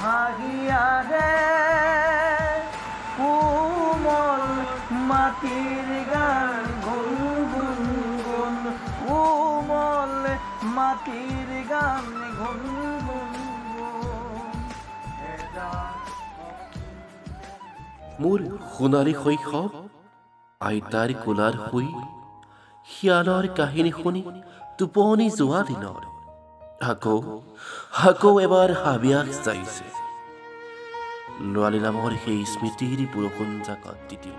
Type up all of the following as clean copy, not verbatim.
ভাহি আহে কোমল মাটিৰ গান গুণ গুণ গুণ, কোমল মাটিৰ গান গুণ গুণ গুণ। মোৰ সোণালী শৈশৱ আইতাৰ কোলাৰ শুই শিয়ালৰ কাহিনী শুনি টোপনি যোৱা দিনৰ আকৌ আকৌ এবাৰ হাবিয়াস যাইছে ল'ৰালি নামৰ সেই স্মৃতিৰ বৰষুণ জাকত তিতিব।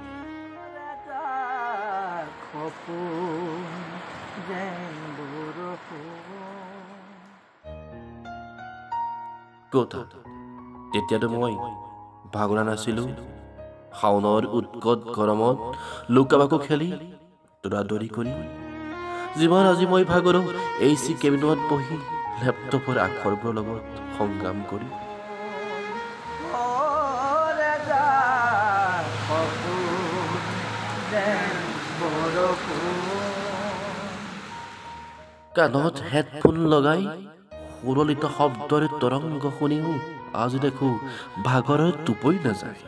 ক'তা তেতিয়াতো মই ভাগৰা নাছিলোঁ। শাওনৰ উৎকট গৰমত লুকাবাকো খেলি দৌৰাদৌৰি কৰি যিমান আজি মই ভাগৰো এই চি কেবিনত বহি লেপটপৰ আখৰবোৰৰ লগত সংগ্ৰাম কৰি। কাণত হেডফোন লগাই সুললিত শব্দৰ তৰংগ শুনিও আজি দেখো ভাগৰত টোপনি নাযায়।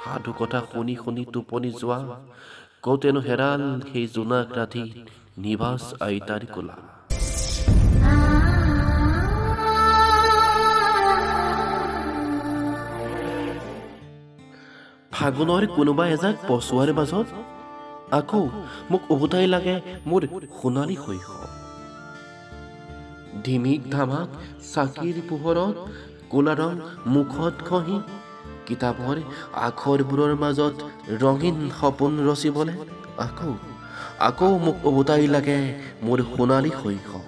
সাধু কথা শুনি শুনি টোপনি যোৱা কতেনো হেৰাল সেই জোনাক ৰাতি নিবাস আইতাৰ কোলা। ফাগুনৰ কোনোবা এজাক পচোৱাৰ মাজত আকৌ মোক উভতাই লাগে মোৰ সোণালী শৈশৱ। ধিমিক ধামাক চাকিৰ পোহৰত ক'লা ৰং মুখত ঘঁহি কিতাপৰ আখৰবোৰৰ মাজত ৰঙীন সপোন ৰচিবলৈ আকৌ আকৌ মোক উভতাই লাগে মোৰ সোণালী শৈশৱ।